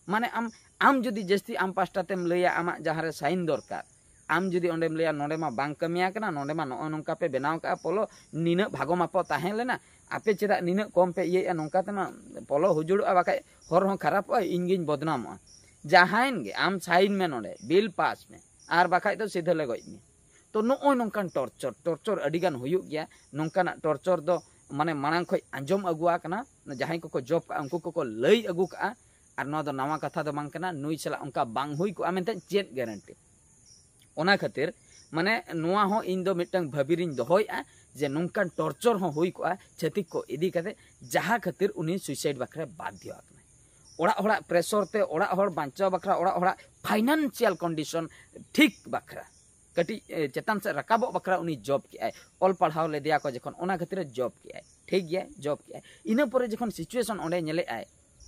ᱢᱟᱱᱮ ᱟᱢ, ᱟᱢ ᱡᱩᱫᱤ ᱡᱟᱹᱥᱛᱤ ᱟᱢ ᱯᱟᱥᱴᱟ ᱛᱮᱢ ᱞᱟᱹᱭᱟ ᱟᱢᱟᱜ ᱡᱟᱦᱟᱸ ᱨᱮ ᱥᱟᱭᱤᱱ ᱫᱚᱨᱠᱟᱨ, ᱟᱢ ᱡᱩᱫᱤ ᱚᱸᱰᱮᱢ ᱞᱟᱹᱭᱟ, "ᱱᱚᱰᱮ ᱢᱟ ᱵᱟᱝ ᱠᱟᱹᱢᱤᱭᱟ ᱠᱟᱱᱟ, ᱱᱚᱰᱮ ᱢᱟ ᱱᱚᱜᱼᱚ ᱱᱚᱝᱠᱟ ᱯᱮ ᱵᱮᱱᱟᱣ ᱠᱟᱜᱼᱟ ᱯᱚᱞᱚ, ᱱᱤᱱᱟᱹᱜ ᱵᱷᱟᱜᱚ ᱢᱟᱯᱚ ᱛᱟᱦᱮᱸ ᱞᱮᱱᱟ, ᱟᱯᱮ ᱪᱮᱫᱟᱜ ᱱᱤᱱᱟᱹᱜ ᱠᱚᱢ ᱯᱮ ᱤᱭᱟᱹᱭᱮᱫᱼᱟ?" ᱱᱚᱝᱠᱟ ᱛᱮᱢᱟ ᱯᱚᱞᱚ ᱦᱩᱡᱩᱲᱚᱜᱼᱟ, ᱵᱟᱠᱷᱟᱡ ᱦᱚᱨ ᱦᱚᱸ ᱠᱷᱟᱨᱟᱯᱚᱜᱼᱟ, ᱤᱧ ᱜᱤᱧ ᱵᱚᱫᱱᱟᱢᱚᱜᱼᱟ᱾ ᱡᱟᱦᱟᱸᱭᱮᱱ ᱜᱮ, ᱟᱢ ᱥᱟᱭᱤᱱ ᱢᱮ ᱱᱚᱰᱮ, ᱵᱤᱞ ᱯᱟᱥ ᱢᱮ, ᱟᱨ ᱵᱟᱠᱷᱟᱡ ᱫᱚ ᱥᱤᱫᱷᱟᱹ ᱞᱮ ᱜᱚᱡ ᱢᱮᱭᱟ᱾ ᱛᱚ ᱱᱚᱜᱼᱚᱭ ᱱᱚᱝᱠᱟᱱ ᱴᱚᱨᱪᱚᱨ, ᱴᱚᱨᱪᱚᱨ ᱟᱹᱰᱤᱜᱟᱱ ᱦᱩᱭᱩᱜ ᱜᱮᱭᱟ᱾ ᱱᱚᱝᱠᱟᱱᱟᱜ ᱴᱚᱨᱪᱚᱨ ᱫᱚ ᱢᱟᱱᱮ ᱢᱟᱲᱟᱝ ᱠᱷᱚᱡ ᱟᱸᱡᱚᱢ ᱟᱹᱜᱩ ᱟᱠᱟᱱᱟ, ᱡᱟᱦᱟᱸᱭ ᱠᱚᱠᱚ ᱡᱚᱵ ᱠᱟᱜᱼᱟ ᱩᱱᱠᱩ ᱠᱚᱠᱚ ᱞᱟᱹᱭ ᱟᱹᱜᱩ ᱠᱟᱜᱼᱟ᱾ ᱟᱨ ᱱᱚᱣᱟ ᱫᱚ ᱱᱟᱣᱟ ᱠᱟᱛᱷᱟ ᱫᱚ ᱵᱟᱝ ᱠᱟᱱᱟ, ᱱᱩᱭ ᱥᱟᱞᱟᱜ ᱚᱱᱠᱟ ᱵᱟᱝ ᱦᱩᱭ ᱠᱚᱜᱼᱟ ᱢᱮᱱᱛᱮ ᱪᱮᱫ ᱜᱮᱨᱮᱱᱴᱤ? ᱚᱱᱟ ᱠᱷᱟᱹᱛᱤᱨ ᱢᱟᱱᱮ ᱱᱚᱣᱟ ᱦᱚᱸ ᱤᱧ ᱫᱚ ᱢᱤᱫᱴᱟᱝ ᱵᱷᱟᱹᱵᱤ ᱨᱤᱧ ᱫᱚᱦᱚᱭᱮᱫᱼᱟ ᱡᱮ ᱱᱚᱝᱠᱟᱱ ᱴᱚᱨᱪᱚᱨ ᱦᱚᱸ ᱦᱩᱭ ᱠᱚᱜᱼᱟ ᱪᱷᱟᱹᱛᱤᱠ ᱠᱚ ᱤᱫᱤ ᱠᱟᱛᱮ, ᱡᱟᱦᱟᱸ ᱠᱷᱟᱹᱛᱤᱨ ᱩᱱᱤ ᱥᱩᱭᱥᱟᱭᱤᱰ ᱵᱟᱠᱷᱨᱟ ᱵᱟᱫᱽᱫᱷᱚ ᱟᱠᱟᱱᱟᱭ᱾ ᱚᱲᱟᱜ ᱦᱚᱲᱟᱜ ᱯᱨᱮᱥᱚᱨ ᱛᱮ, ᱚᱲᱟᱜ ᱦᱚᱲ ᱵᱟᱧᱪᱟᱣ ᱵᱟᱠᱷᱨᱟ, ᱚᱲᱟᱜ ᱦᱚᱲᱟᱜ ᱯᱷᱟᱭᱱᱟᱱᱥᱤᱭᱟᱞ ᱠᱚᱱᱰᱤᱥᱚᱱ ᱴᱷᱤᱠ ᱵᱟᱠᱷᱨᱟ, ᱠᱟᱹᱴᱤᱡ, ᱮ, ᱪᱮᱛᱟᱱ ᱥᱮᱫ ᱨᱟᱠᱟᱵᱚᱜ ᱵᱟᱠᱷᱨᱟ ᱩᱱᱤ ᱡᱚᱵ ᱠᱮᱜᱼᱟᱭ, ᱚᱞ ᱯᱟᱲᱦᱟᱣ ᱞᱮᱫᱮᱭᱟ ᱠᱚ ᱡᱚᱠᱷᱚᱱ, ᱚᱱᱟ ᱠᱷᱟᱹᱛᱤᱨ ᱮ ᱡᱚᱵ ᱠᱮᱜᱼᱟᱭ, ᱴᱷᱤᱠ ᱜᱮᱭᱟ, ᱡᱚᱵ ᱠᱮᱜᱼᱟᱭ᱾ ᱤᱱᱟᱹ ᱯᱚᱨᱮ ᱡᱚᱠᱷᱚᱱ ᱥᱤᱪᱩᱭᱮᱥᱚᱱ ᱚᱸᱰᱮ ᱧᱮᱞᱮᱜᱼᱟᱭ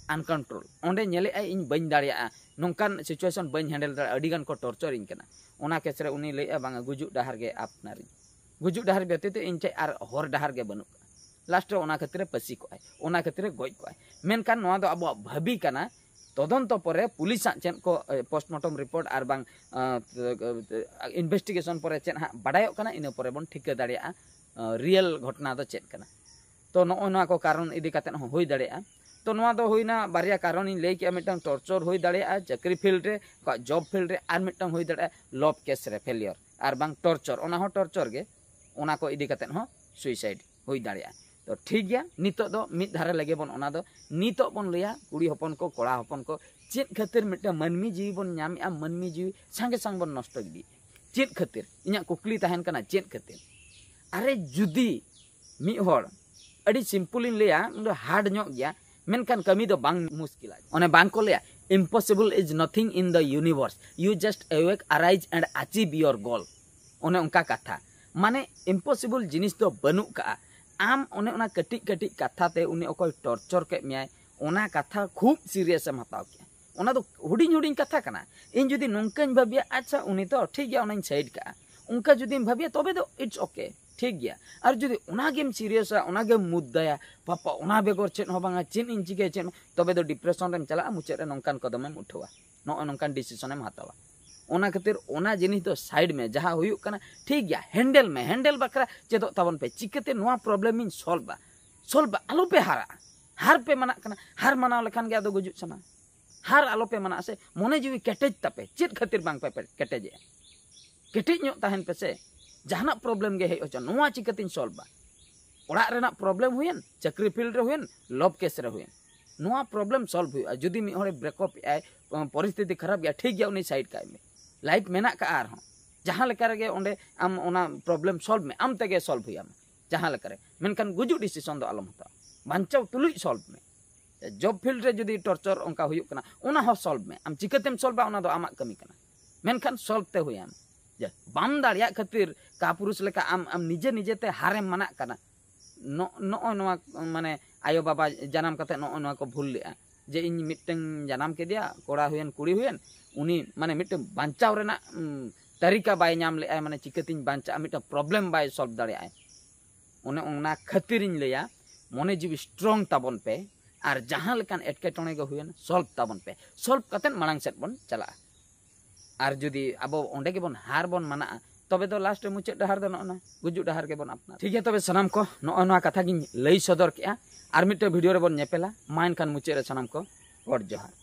ᱟᱱᱠᱚᱱᱴᱨᱳᱞ, ᱚᱸᱰᱮ ᱧᱮᱞᱮᱜᱼᱟᱭ ᱤᱧ ᱵᱟᱹᱧ ᱫᱟᱲᱮᱭᱟᱜᱼᱟ, ᱱᱚᱝᱠᱟᱱ ᱥᱤᱪᱩᱭᱮᱥᱚᱱ ᱵᱟᱹᱧ ᱦᱮᱱᱰᱮᱞ ᱫᱟᱲᱮᱭᱟᱜᱼᱟ, ᱟᱹᱰᱤ ᱜᱟᱱ ᱠᱚ ᱴᱚᱨᱪᱚᱨᱤᱧ ᱠᱟᱱᱟ, ᱚᱱᱟ ᱠᱮᱥ ᱨᱮ ᱩᱱᱤ ᱞᱟᱹᱭᱮᱜᱼᱟ, "ᱵᱟᱝᱟ, ᱜᱩᱡᱩᱜ ᱰᱟᱦᱟᱨ ᱜᱮ ᱟᱯᱱᱟᱨᱤᱧ᱾" ᱜᱩᱡᱩᱜ ᱰᱟᱦᱟᱨ ᱵᱮᱛᱤᱛ ᱤᱧ ᱴᱷᱮᱡ ᱟᱨ ᱦᱚᱨ ᱰᱟᱦᱟᱨ ᱜᱮ ᱵᱟᱹᱱᱩᱜ ᱠᱟᱜᱼᱟ᱾ ᱞᱟᱥᱴ ᱨᱮ ᱚᱱᱟ ᱠᱷᱟᱹᱛᱤᱨ ᱮ ᱯᱟᱹᱥᱤ ᱠᱚᱜᱼᱟᱭ, ᱚᱱᱟ ᱠᱷᱟᱹᱛᱤᱨ ᱮ ᱜᱚᱡ ᱠᱚᱜᱼᱟᱭ᱾ ᱢᱮᱱᱠᱷᱟᱱ ᱱᱚᱣᱟ ᱫᱚ ᱟᱵᱚᱣᱟᱜ ᱵᱷᱟᱹᱵᱤ ᱠᱟᱱᱟ, ᱛᱚᱫᱚᱱᱛᱚ ᱯᱚᱨᱮ ᱯᱩᱞᱤᱥᱟᱜ ᱪᱮᱫ ᱠᱚ ᱯᱳᱥᱴᱢᱚᱨᱴᱚᱢ ᱨᱤᱯᱳᱨᱴ ᱟᱨ ᱵᱟᱝ ᱤᱱᱵᱷᱮᱥᱴᱤᱜᱮᱥᱚᱱ ᱯᱚᱨᱮ ᱪᱮᱫ ᱦᱟᱸᱜ ᱵᱟᱰᱟᱭᱚᱜ ᱠᱟᱱᱟ, ᱤᱱᱟᱹ ᱯᱚᱨᱮ ᱵᱚᱱ ᱴᱷᱤᱠᱟᱹ ᱫᱟᱲᱮᱭᱟᱜᱼᱟ ᱨᱤᱭᱮᱞ ᱜᱷᱚᱴᱚᱱᱟ ᱫᱚ ᱪᱮᱫ ᱠᱟᱱᱟ᱾ ᱛᱚ ᱱᱚᱜᱼᱚ ᱱᱚᱣᱟ ᱠᱚ ᱠᱟᱨᱚᱱ ᱤᱫᱤ ᱠᱟᱛᱮ ᱦᱚᱸ ᱦᱩᱭ ᱫᱟᱲᱮᱭᱟᱜᱼᱟ᱾ ᱛᱚ ᱱᱚᱣᱟ ᱫᱚ ᱦᱩᱭᱱᱟ ᱵᱟᱨᱭᱟ ᱠᱟᱨᱚᱱ ᱤᱧ ᱞᱟᱹᱭ ᱠᱮᱜᱼᱟ, ᱢᱤᱫᱴᱟᱝ ᱴᱚᱨᱪᱚᱨ ᱦᱩᱭ ᱫᱟᱲᱮᱭᱟᱜᱼᱟ ᱪᱟᱹᱠᱨᱤ ᱯᱷᱤᱞᱰ ᱨᱮ, ᱟᱠᱚᱣᱟᱜ ᱡᱚᱵ ᱯᱷᱤᱞᱰ ᱨᱮ, ᱟᱨ ᱢᱤᱫᱴᱟᱝ ᱦᱩᱭ ᱫᱟᱲᱮᱭᱟᱜᱼᱟ ᱞᱚᱵ ᱠᱮᱥ ᱨᱮ ᱯᱷᱮᱞᱤᱭᱚᱨ ᱟᱨ ᱵᱟᱝ ᱴᱚᱨᱪᱚᱨ, ᱚᱱᱟ ᱦᱚᱸ ᱴᱚᱨᱪᱚᱨ ᱜᱮ, ᱚᱱᱟ ᱠᱚ ᱤᱫᱤ ᱠᱟᱛᱮ ᱦᱚᱸ ᱥᱩᱭᱥᱟᱭᱤᱰ ᱦᱩᱭ ᱫᱟᱲᱮᱭᱟᱜᱼᱟ᱾ ᱛᱚ ᱴᱷᱤᱠ ᱜᱮᱭᱟ, ᱱᱤᱛᱚᱜ ᱫᱚ ᱢᱤᱫ ᱫᱷᱟᱨᱮ ᱞᱮᱜᱮ ᱵᱚᱱ, ᱚᱱᱟ ᱫᱚ ᱱᱤᱛᱚᱜ ᱵᱚᱱ ᱞᱟᱹᱭᱟ ᱠᱩᱲᱤ ᱦᱚᱯᱚᱱ ᱠᱚ, ᱠᱚᱲᱟ ᱦᱚᱯᱚᱱ ᱠᱚ, ᱪᱮᱫ ᱠᱷᱟᱹᱛᱤᱨ ᱢᱤᱫᱴᱟᱝ ᱢᱟᱹᱱᱢᱤ ᱡᱤᱣᱤ ᱵᱚᱱ ᱧᱟᱢᱮᱜᱼᱟ, ᱢᱟᱹᱱᱢᱤ ᱡᱤᱣᱤ ᱥᱟᱸᱜᱮ ᱥᱟᱝ ᱵᱚᱱ ᱱᱚᱥᱴᱚ ᱜᱤᱰᱤᱭᱮᱫ? ᱪᱮᱫ ᱠᱷᱟᱹᱛᱤᱨ? ᱤᱧᱟᱹᱜ ᱠᱩᱠᱞᱤ ᱛᱟᱦᱮᱱ ᱠᱟᱱᱟ, ᱪᱮᱫ ᱠᱷᱟᱹᱛᱤᱨ? ᱟᱨᱮ ᱡᱩᱫᱤ ᱢᱤᱫ ᱦᱚᱲ, ᱟᱹᱰᱤ ᱥᱤᱢᱯᱚᱞ ᱤᱧ ᱞᱟᱹᱭᱟ, ᱩᱱᱤ ᱫᱚ ᱦᱟᱨᱰ ᱧᱚᱜ ᱜᱮᱭᱟ, ᱢᱮᱱᱠᱷᱟᱱ ᱠᱟᱹᱢᱤ ᱫᱚ ᱵᱟᱝ ᱢᱩᱥᱠᱤᱞᱟ᱾ ᱚᱱᱮ ᱵᱟᱝ ᱠᱚ ᱞᱟᱹᱭᱟ, "Impossible is nothing in the universe, you just awake, arise and achieve your goal." ᱚᱱᱮ ᱚᱱᱠᱟ ᱠᱟᱛᱷᱟ᱾ ᱢᱟᱱᱮ ᱤᱢᱯᱚᱥᱤᱵᱚᱞ ᱡᱤᱱᱤᱥ ᱫᱚ ᱵᱟᱹᱱᱩᱜ ᱠᱟᱜᱼᱟ᱾ ᱟᱢ ᱚᱱᱮ ᱚᱱᱟ ᱠᱟᱹᱴᱤᱡ ᱠᱟᱹᱴᱤᱡ ᱠᱟᱛᱷᱟ ᱛᱮ ᱩᱱᱤ ᱚᱠᱚᱭ ᱴᱚᱨᱪᱚᱨ ᱠᱮᱫ ᱢᱮᱭᱟᱭ, ᱚᱱᱟ ᱠᱟᱛᱷᱟ ᱠᱷᱩᱵ ᱥᱤᱨᱤᱭᱟᱥ ᱮᱢ ᱦᱟᱛᱟᱣ ᱠᱮᱭᱟ᱾ ᱚᱱᱟ ᱫᱚ ᱦᱩᱰᱤᱧ ᱦᱩᱰᱤᱧ ᱠᱟᱛᱷᱟ ᱠᱟᱱᱟ᱾ ᱤᱧ ᱡᱩᱫᱤ ᱱᱚᱝᱠᱟᱧ ᱵᱷᱟᱹᱵᱤᱭᱟ, ᱟᱪᱪᱷᱟ, ᱩᱱᱤ ᱫᱚ ᱴᱷᱤᱠ ᱜᱮᱭᱟ, ᱚᱱᱟᱧ ᱥᱟᱭᱤᱰ ᱠᱟᱜᱼᱟ, ᱚᱱᱠᱟ ᱡᱩᱫᱤᱢ ᱵᱷᱟᱹᱵᱤᱭᱟ, ᱛᱚᱵᱮ ᱫᱚ it's okay, ᱴᱷᱤᱠ ᱜᱮᱭᱟ᱾ ᱟᱨ ᱡᱩᱫᱤ ᱚᱱᱟᱜᱮᱢ ᱥᱤᱨᱤᱭᱟᱥᱟ, ᱚᱱᱟᱜᱮᱢ ᱢᱩᱫᱽᱫᱟᱭᱟ, ᱵᱟᱯᱟ, ᱚᱱᱟ ᱵᱮᱜᱚᱨ ᱪᱮᱫ ᱦᱚᱸ ᱵᱟᱝᱟ, ᱪᱮᱫ ᱤᱧ ᱪᱤᱠᱟᱹᱭᱟ, ᱪᱮᱫ ᱦᱚᱸ, ᱛᱚᱵᱮ ᱫᱚ ᱰᱤᱯᱨᱮᱥᱚᱱ ᱨᱮᱢ ᱪᱟᱞᱟᱜᱼᱟ, ᱢᱩᱪᱟᱹᱫ ᱨᱮ ᱱᱚᱝᱠᱟᱱ ᱠᱚᱫᱚᱢᱮᱢ ᱩᱴᱷᱟᱹᱣᱟ, ᱱᱚᱜᱼᱚᱭ ᱱᱚᱝᱠᱟᱱ ᱰᱤᱥᱤᱥᱚᱱᱮᱢ ᱦᱟᱛᱟᱣᱟ᱾ ᱚᱱᱟ ᱠᱷᱟᱹᱛᱤᱨ ᱚᱱᱟ ᱡᱤᱱᱤᱥ ᱫᱚ ᱥᱟᱭᱤᱰ ᱢᱮ, ᱡᱟᱦᱟᱸ ᱦᱩᱭᱩᱜ ᱠᱟᱱᱟ ᱴᱷᱤᱠ ᱜᱮᱭᱟ, ᱦᱮᱱᱰᱮᱞ ᱢᱮ, ᱦᱮᱱᱰᱮᱞ ᱵᱟᱠᱷᱨᱟ ᱪᱮᱫᱚᱜ ᱛᱟᱵᱚᱱ ᱯᱮ, ᱪᱤᱠᱟᱹᱛᱮ ᱱᱚᱣᱟ ᱯᱨᱚᱵᱞᱮᱢ ᱤᱧ ᱥᱚᱞᱵᱟ, ᱥᱚᱞᱵᱟ, ᱟᱞᱚ ᱯᱮ ᱦᱟᱨᱟᱜᱼᱟ᱾ ᱦᱟᱨ ᱯᱮ ᱢᱟᱱᱟᱜ ᱠᱟᱱᱟ, ᱦᱟᱨ ᱢᱟᱱᱟᱣ ᱞᱮᱠᱷᱟᱱ ᱜᱮ ᱟᱫᱚ ᱜᱩᱡᱩᱜ ᱥᱟᱱᱟ᱾ ᱦᱟᱨ ᱟᱞᱚ ᱯᱮ ᱢᱟᱱᱟᱜᱼᱟ ᱥᱮ, ᱢᱚᱱᱮ ᱡᱤᱣᱤ ᱠᱮᱴᱮᱡ ᱛᱟᱯᱮ, ᱪᱮᱫ ᱠᱷᱟᱹᱛᱤᱨ ᱵᱟᱝ ᱯᱮ ᱯᱮ-, ᱠᱮᱴᱮᱡᱮᱜᱼᱟ? ᱠᱮᱴᱮᱡ ᱧᱚᱜ ᱛᱟᱦᱮᱱ ᱯᱮ ᱥᱮ, ᱡᱟᱦᱟᱱᱟᱜ ᱯᱨᱚᱵᱞᱮᱢ ᱜᱮ ᱦᱮᱡ ᱦᱚᱪᱚ, ᱱᱚᱣᱟ ᱪᱤᱠᱟᱹᱛᱤᱧ ᱥᱚᱞᱵᱟ? ᱚᱲᱟᱜ ᱨᱮᱱᱟᱜ ᱯᱨᱚᱵᱞᱮᱢ ᱦᱩᱭᱮᱱ, ᱪᱟᱹᱠᱨᱤ ᱯᱷᱤᱞᱰ ᱨᱮ ᱦᱩᱭᱮᱱ, ᱞᱚᱵ ᱠᱮᱥ ᱨᱮ ᱦᱩᱭᱮᱱ, ᱱᱚᱣᱟ ᱯᱨᱚᱵᱞᱮᱢ ᱥᱚᱞᱵ ᱦᱩᱭᱩᱜᱼᱟ᱾ ᱡᱩᱫᱤ ᱢᱤᱫ ᱦᱚᱲᱮ ᱵᱨᱮᱠᱚᱯ ᱮᱫᱟᱭ, ᱯᱚᱨᱤᱥᱛᱷᱤᱛᱤ ᱠᱷᱟᱨᱟᱯ ᱜᱮᱭᱟ, ᱴᱷᱤᱠ ᱜᱮᱭᱟ, ᱩᱱᱤ ᱥᱟᱭᱤᱰ ᱠᱟᱭ ᱢᱮ, ᱞᱟᱭᱤᱯᱷ ᱢᱮᱱᱟᱜ ᱠᱟᱜᱼᱟ ᱟᱨᱦᱚᱸ᱾ ᱡᱟᱦᱟᱸ ᱞᱮᱠᱟ ᱨᱮᱜᱮ ᱚᱸᱰᱮ ᱟᱢ ᱚᱱᱟ ᱯᱨᱚᱵᱞᱮᱢ ᱥᱚᱞᱵ ᱢᱮ, ᱟᱢ ᱛᱮᱜᱮ ᱥᱚᱞᱵ ᱦᱩᱭ ᱟᱢᱟ ᱡᱟᱦᱟᱸ ᱞᱮᱠᱟ ᱨᱮ, ᱢᱮᱱᱠᱷᱟᱱ ᱜᱩᱡᱩᱜ ᱰᱤᱥᱤᱥᱚᱱ ᱫᱚ ᱟᱞᱚᱢ ᱦᱟᱛᱟᱣᱟ, ᱵᱟᱧᱪᱟᱣ ᱛᱩᱞᱩᱡ ᱥᱚᱞᱵ ᱢᱮ᱾ ᱡᱚᱵ ᱯᱷᱤᱞᱰ ᱨᱮ ᱡᱩᱫᱤ ᱴᱚᱨᱪᱚᱨ ᱚᱱᱠᱟ ᱦᱩᱭᱩᱜ ᱠᱟᱱᱟ, ᱚᱱᱟ ᱦᱚᱸ ᱥᱚᱞᱵ ᱢᱮ᱾ ᱟᱢ ᱪᱤᱠᱟᱹᱛᱮᱢ ᱥᱚᱞᱵᱟ, ᱚᱱᱟ ᱫᱚ ᱟᱢᱟᱜ ᱠᱟᱹᱢᱤ ᱠᱟᱱᱟ, ᱢᱮᱱᱠᱷᱟᱱ ᱥᱚᱞᱵ ᱛᱮ ᱦᱩᱭᱟᱢ᱾ ᱡᱮ ᱵᱟᱢ ᱫᱟᱲᱮᱭᱟᱜ ᱠᱷᱟᱹᱛᱤᱨ ᱠᱟᱯᱩᱨᱩᱥ ᱞᱮᱠᱟ ᱟᱢ, ᱟᱢ ᱱᱤᱡᱮ ᱱᱤᱡᱮᱛᱮ ᱦᱟᱨᱮᱢ ᱢᱟᱱᱟᱜ ᱠᱟᱱᱟ᱾ ᱱᱚ-, ᱱᱚᱜᱼᱚᱭ ᱱᱚᱣᱟ, ᱢᱟᱱᱮ, ᱟᱭᱳ ᱵᱟᱵᱟ ᱡᱟᱱᱟᱢ ᱠᱟᱛᱮ ᱱᱚᱜᱼᱚᱭ ᱱᱚᱣᱟ ᱠᱚ ᱵᱷᱩᱞ ᱞᱮᱜᱼᱟ, ᱡᱮ ᱤᱧ ᱢᱤᱫᱴᱟᱝ ᱡᱟᱱᱟᱢ ᱠᱮᱫᱮᱭᱟ, ᱠᱚᱲᱟ ᱦᱩᱭᱮᱱ ᱠᱩᱲᱤ ᱦᱩᱭᱮᱱ, ᱩᱱᱤ, ᱢᱟᱱᱮ, ᱢᱤᱫᱴᱟᱝ ᱵᱟᱧᱪᱟᱣ ᱨᱮᱱᱟᱜ, ᱩᱢ, ᱛᱟᱹᱨᱤᱠᱟ ᱵᱟᱭ ᱧᱟᱢ ᱞᱮᱫᱼᱟᱭ, ᱢᱟᱱᱮ ᱪᱤᱠᱟᱹᱛᱤᱧ ᱵᱟᱧᱪᱟᱜᱼᱟ, ᱢᱤᱫᱴᱟᱝ ᱯᱨᱚᱵᱞᱮᱢ ᱵᱟᱭ ᱥᱚᱞᱵᱷ ᱫᱟᱲᱮᱭᱟᱜᱼᱟᱭ᱾ ᱚᱱᱮ ᱚᱱᱟ ᱠᱷᱟᱹᱛᱤᱨᱤᱧ ᱞᱟᱹᱭᱟ, ᱢᱚᱱᱮ ᱡᱤᱣᱤ ᱥᱴᱨᱚᱝ ᱛᱟᱵᱚᱱ ᱯᱮ, ᱟᱨ ᱡᱟᱦᱟᱸ ᱞᱮᱠᱟᱱ ᱮᱴᱠᱮᱴᱚᱬᱮ ᱜᱮ ᱦᱩᱭᱮᱱ, ᱥᱚᱞᱵᱷ ᱛᱟᱵᱚᱱ ᱯᱮ᱾ ᱥᱚᱞᱵᱷ ᱠᱟᱛᱮᱫ ᱢᱟᱲᱟᱝ ᱥᱮᱫ ᱵᱚᱱ ᱪᱟᱞᱟᱜᱼᱟ᱾ ᱟᱨ ᱡᱩᱫᱤ ᱟᱵᱚ ᱚᱸᱰᱮ ᱜᱮᱵᱚᱱ ᱦᱟᱨ ᱵᱚᱱ ᱢᱟᱱᱟᱜᱼᱟ, ᱛᱚᱵᱮ ᱫᱚ ᱞᱟᱥᱴ ᱨᱮ ᱢᱩᱪᱟᱹᱫ ᱰᱟᱦᱟᱨ ᱫᱚ ᱱᱚᱜᱼᱚ ᱱᱟ ᱜᱩᱡᱩᱜ ᱰᱟᱦᱟᱨ ᱜᱮᱵᱚᱱ ᱟᱯᱱᱟᱨ᱾ ᱴᱷᱤᱠ ᱜᱮᱭᱟ, ᱛᱚᱵᱮ ᱥᱟᱱᱟᱢ ᱠᱚ ᱱᱚᱜᱼᱚ ᱱᱚᱣᱟ ᱠᱟᱛᱷᱟ ᱜᱤᱧ ᱞᱟᱹᱭ ᱥᱚᱫᱚᱨ ᱠᱮᱜᱼᱟ᱾ ᱟᱨ ᱢᱤᱫᱴᱮᱱ ᱵᱷᱤᱰᱤᱭᱳ ᱨᱮᱵᱚᱱ ᱧᱮᱯᱮᱞᱟ᱾ ᱢᱟ ᱮᱱᱠᱷᱟᱱ ᱢᱩᱪᱟᱹᱫ ᱨᱮ ᱥᱟᱱᱟᱢ ᱠᱚ ᱜᱚᱰ ᱡᱚᱦᱟᱨ᱾